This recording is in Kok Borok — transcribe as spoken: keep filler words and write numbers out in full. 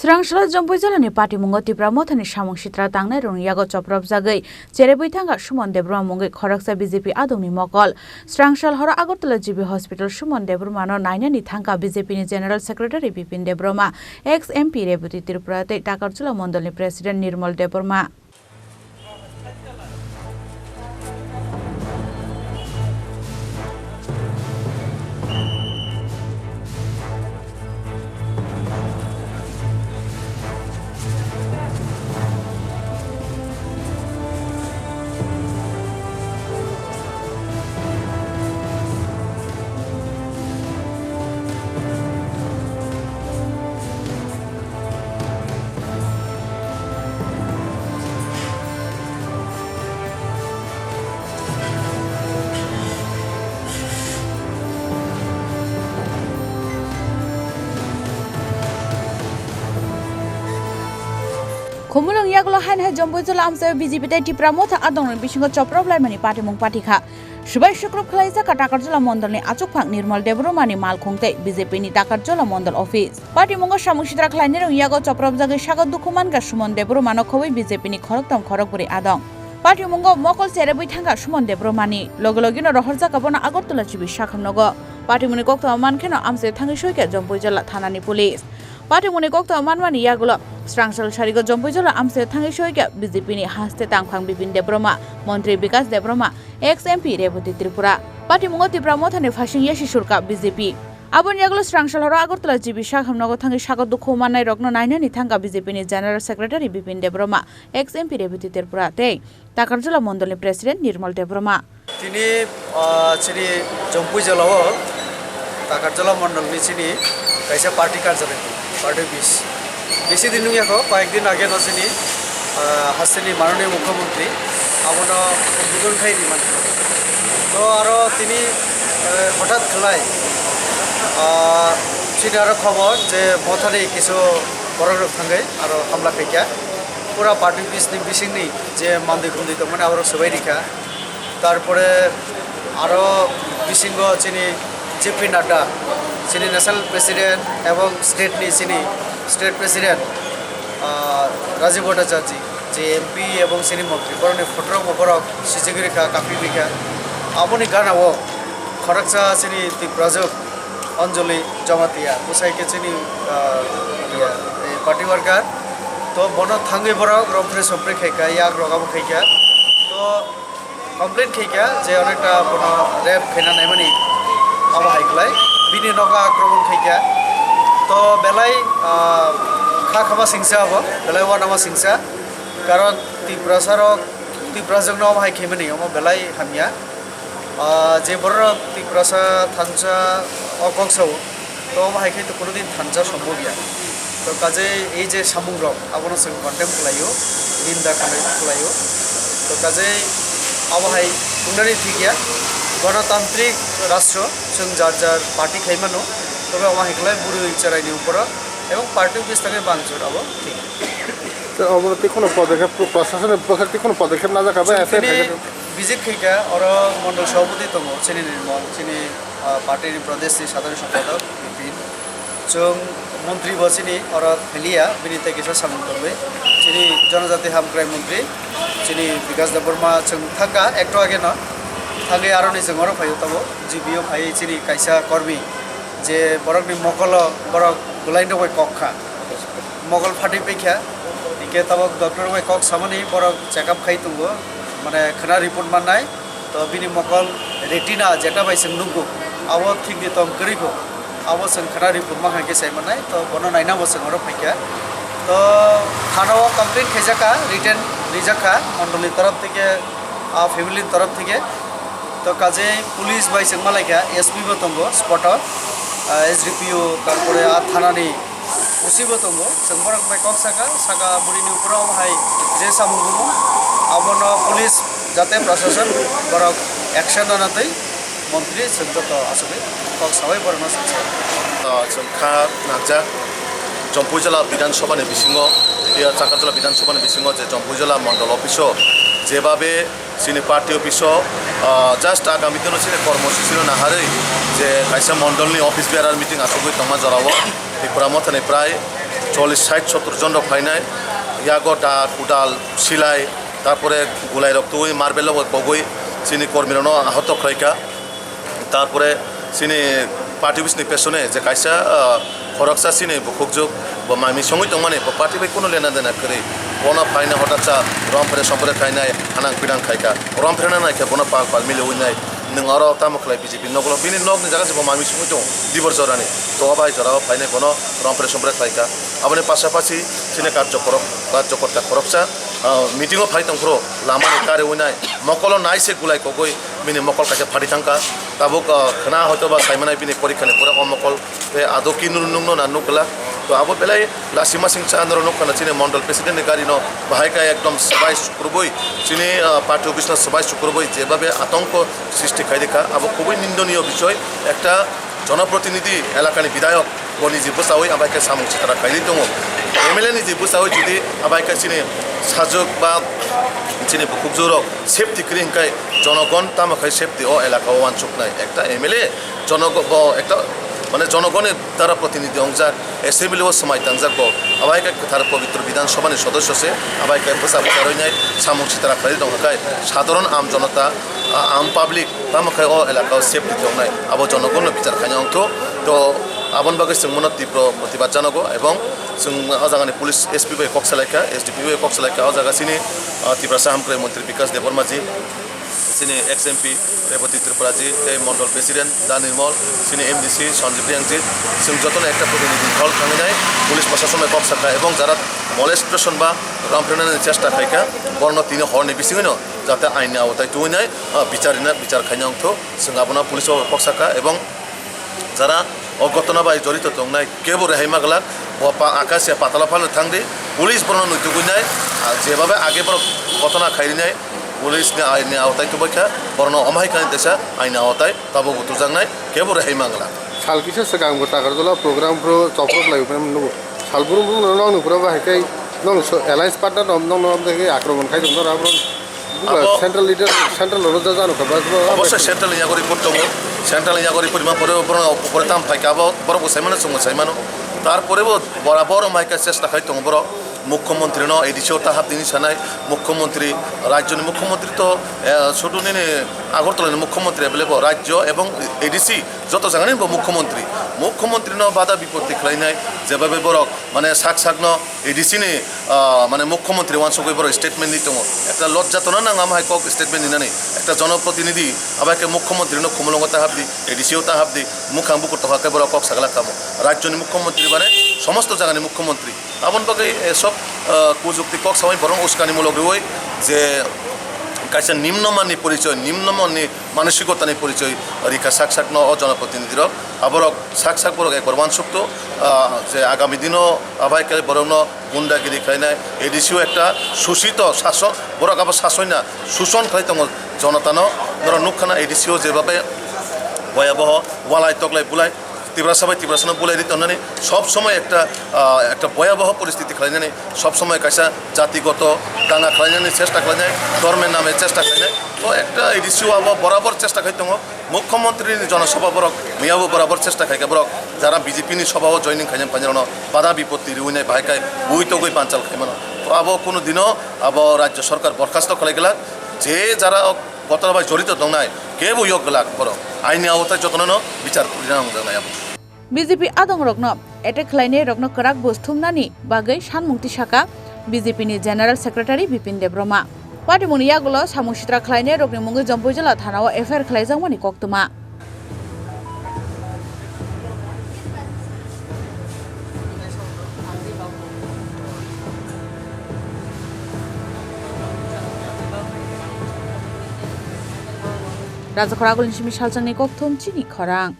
Srangsalo Jompuijolani patimungo Tipra Mothani samung sitra tangnairokni yago chopropjagwi cherebwi thangkha Suman Debbarma mungwi khoroksa B J P adongni mokol. Srangsal horo Agartala G B Hospital Suman Debbarmano nainani thangkha B J P ni General Secretary Bipin Debbarma, ex M P Rebati Tripura tei Takarjula Mondolni President Nirmal Debbarma. Khumulwng yagulo haino hai Jompuijala amchaio B J P tei Tipra Motha adongrokni bisingo choprop laimani patimung patikha. Swbai sukrop khwlaijak kha Takarjala mondolni achukphang Nirmal Debbarmani malkhung tei B J P ni Takarjala mondol office. Patimungo samung sitra khwlainirok yago chopropjagwi sago dukhu mankha Suman Debbarmano khobwi B J P ni khoroktham khorokbrwi adong. Patimungo mokol cherebwi thangkha Suman Debbarmani, loge logeno rohorjak kha bono Agartala G B sakhamnogo. Patimungni koktwma mankheno amchaio thangwi soikha Jompuijala thanani police. Patimungni koktwma manmani yagulo Srangsal sarigo Jompuijala amchaio thangwi soikha B J P ni haste tangphang Bipin Debbarma, Montri Bikas Debbarma, ex M P Rebati Tripura. Patimungo Tipra Mothani phasing yasi surkha B J P. Aboni yagulo Srangsal horo Agartala G B sakhamnogo thangwi sago dukhu mannairokno nainani thangkha B J P ni General Secretary Bipin Debbarma, ex M P Rebati Tripura tei Takarjala mondolni President Nirmal Debbarma. Tini, ah, chini Jompuijala o Takarjala mondolni chini kaisa party karjak party office. Bisi din wngya kho, koyek din age no chini, ah, hasteni Mananiya Mukhyamantri abono udbodhon khai rimani. To aro tini, eh, hothat khlai, ah, chini aro khobor je Mothani kisu borok rok thangwi aro hamla khaikha. Pura party office ni bisingni je mandwi khumdwi tongmani aborok swbai rikha. Tarpore aro bisingo chini J P Nadda, chini national president ebong state ni chini state president, ah, Rajiv Bhattacharjee, je M P ebong chini montri, borokni photo rok bo borok sijigwi rikha, kaphi rikha. Aboni gana o khoroksa chini Tiprajwk Anjali Jamatia, bwsai khe chini, ah, ya, eh, party worker. To bono thangwi borok romphre somphre khaikha, yak rok abo khaikha. To complain khaikha je onekta bono rape khaina naimani abo hai khlai. Bini nogo akromon khaikha. To belai, ah, kha khama singsa abo, belai uanama singsa. Karon Tiprasa rok, Tiprajwkno abo hai khaimani omo belai hamya. Ah, je borok Tiprasa thansa o kok sao, to omo hai khe to kono din thansa sombhob ya. To kajei ei je samung rok abono chwng condemn khlaio, ninda khlai-, khlaio. To kajei abo hai wngnani thik ya, gonotantrik rastro chwng jar jar party khai mano, tobe omo hai khlai bwrwi chwraini uporo ebong party office thangwi bangchor abo thik. To obo tei kheno podokep, prasasoni bwkhak tei kheno podokep najak kha, bai Chwng F I R tini khaikhe. Visit khaikha, oro mondol sabhapati tongo, chini Nirmal, chini, ah, party ni Pradesh ni Sadharani Sampadok, Bipin. Chwng montri bo chini oro phailiya, bini tei kisa samung tongwi. Chini Jonojati Hamkrai montri, chini Bikas Debbarma chwng thangkha, ekto age no. Thangwi aroni chwng oro phaio tabuk, G B o phaiwi chini kaisa kormi, je borokni mokolo borok bwlaino bai kok kha. Mokol phatwi paikha, hinkhe tabuk doctor bai kok samani borok check up khai tongo, mane khwna report mannai, to bini mokol retina jeta bai chwng nukgo, abo thikni tong kwrwi kho, abo chwng khwna report mankha khe sai mannai, to bono naina bo chwng oro phaikha. To thana o complaint khaijakha, written rijakha mondolni torop theke, a family ni torop theke, to kajei police bai chwng malaikha, S P bo tongo spot o, a S D P O, tarpore a thanani O C bo tongo, chwng borok bai kok saka, saka burini uporo omo hai je samung bumung, abono police jate prashason borok action rwna twi montri chwng joto achugwi kok sawi borokno chwng sao. Ah, chwng kha nangjak Jompuijala Bidhan Sabha ni bisingo, iya Chakarjala Bidhan Sabha ni bisingo je Jompuijala Mondol Office o jebabe Chini party office o, ah, just agami dino chini kormo sisino naharwi je kaisa mondolni office bearer meeting achugwi tongma jorao Tipra Mothani prai Chollish, sait, sottor jon rok phainai, yago da, kudal, silai, tarpore gulai rok twi, marble rok kogwi chini kormi rokno ahoto khlaika. Tarpore chini party office ni pesone je kaisa, ah, khoroksa chini bukhukjwk bo mami songwi tongmani, bo party bai kunu lena dena kwrwi. Bono phaina hotaksa rompre sompre khainai, hanang pinang khaika. Rompre na naikhe bono pal pal miliwi nai. Nwng oro tamo khlai B J P noklo, bini nokni jaga se bo mami songwi tongo, dibor jorani. To o bai jorao phainai bono rompre sompre khlaika. Aboni pasapasi chini karjokorok, karjokorta khoroksa, ah, meeting o phai tongphuru lamani kariwi nai, mokolo naise gulai kogwi bini mokol kaisa phati thangkha. Tabuk, ah, khna hoito ba saimanai bini porikha ni pore o mokol tei ado ki nung nungno na nuk glak. To abo belai lasi masing cha norok nuk khana chini mondol president ni gari no bahai kha ekdom swbai sukrubui chini, ah, party office no swbai sukrubui jebabe atongko srishti khai rikha, abo khubui nindoniyo bisoy. Ekta jonoprotinidhi elakani bidhayok bo niji bwchaui abai khe samung sitra khairi tongo. M L A niji bwchaui jodi abai khe chini sajwk ba chini bukhukjwk rok safety kwrwi hwnkhe jonogon tamo khai safety o elaka o uansuknai. Ekta M L A jonogo-, bo ekta mane jonogoni dara protinidhi wngjak, assembly o swmai tangjak bo. Abai khe kwthar pobitro Bidhan Sabha ni sodosyo se, abai khe bwsa bwsa roinai samung sitra khlai tongkha khai sadharon am jonota, a-, am public tamo khai o elaka o safety tongnai, abo jonogon no bichar khaina ongthu. To aboni bagwi chwng bono tibro protibad janogo, ebong chwng o jaga ni police S P bai kok salaikha, S D P O bai kok salaikha, o jaga chini, ah, Tiprasa hamkrai montri Bikash Debbarma ji, chini ex M P Rebati Tripura ji, tei mondol president Da Nirmal, chini M D C Sanjib Riangji, chwng jotono ekta protinidhi hol thangwi nai police proshashan bai kok sakha, ebong jara molestation ba ram phirnani chesta khaikha, borokno tini horni bisingwino jate aini aotai tubui nai, ah, bichar rina, bichar khaina ongthu, chwng abono police o kok sakha, ebong jara o gotona bai jorito tongnai kebo rehai ma glak, bo pa-, akasia patala phano thangdi, police bono nui tubui nai, ah, jebabe age borok gotona khai rinai, police ni aini aotai tubai kha, borokno omo hai kani teisa aini aotai tabuk butujaknai, kebo rehai ma glak. Sal kisa swkang bo Takarjala program phuru chopro khlai phai nugo. Sal brum brum no nokni pura bahai khe nokni so-, alliance partner no nokno amtwi khe akromon khai tongdo, aborok buga Abo central leader, central oro ja jano kha, bas bo. Obossoi central ni yago report tongo, central ni yago report ma pore borok pore tam phai kha, abo borok bo sai mano, chwng bo sai mano. Tarpore bo borabor mai khe chesta khai tongo borok, mukhyamantri no A D C o ta hap dini sanai, mukhyamantri, rajyo ni mukhyamantri to, eh, sudu nini Agartala ni mukhyamantri available, rajyo ebong A D C joto jagani bo mukhyamantri, mukhyamantri no bada bipotti khlainai, jebabe borok mane sak sak no A D C ni, ah, mane mukhyamantri uansugwi borok statement di tongo. Ekta lojja tona nang ama hai kok statement dinani. Ekta jonoprotinidhi, abai khe mukhyamantri no khumulwngo ta habdi, A D C o ta habdi, mukhang bukur tokha khe borok kok sagla kamo. Rajyo ni mukhyamantri mane somosto jaga ni mukhyamantri. Aboni bagwi, eh, sob, ah, kujukti kok samai borok uskani mulok riwi je kaisa nimno manni porichoi, nimno manni manosikotani porichoi rikha sak sakno o jonoprotinidhi rok. Aborok sak sak borok ekbar uansukto, ah, je agami dino abai khe borokno gundagiri khlainai, A D C o ekta susito sason, borok abo sasoina suson khlai tongo jonotano. Norok nukkhana A D C o jebabe boyaboho walai toklai bulai, Tiprasa bai Tiprasano bulai ri tongnani sob somoi ekta, ah, ekta boyaboho poristiti khlainani, sob somoi kaisa jatigoto danga khlainani chesta khlainai, dhormor name chesta khlainai. To ekta A D C o abo borabor chesta khai tongo. Mukhyamantri ni jonosabha borok miyabo borabor chesta khai khe borok jara B J P ni sabha o joining khainai phainai rokno bada bipotti riwi nai bahai khai bui togwi banchal khai mano. To abo kunu dino abo rajyo sarkar borkhasto khlai glak, je jara o gotona bai jorito tongnai kebo yok glak borok aini aotai jotono no bichar rina wngjak nai abo. B J P adongrokno attack khlainairokno kwrak buj thumnani bagwi sanmung tisaka B J P ni General Secretary Bipin Debbarma. Patimungni yagulo samung sitra khlainairokni mungwi Jampuijala thanao F I R khlaijakmani koktwma. Rajakhor Agulni simi salchangni kokthum chini khorang.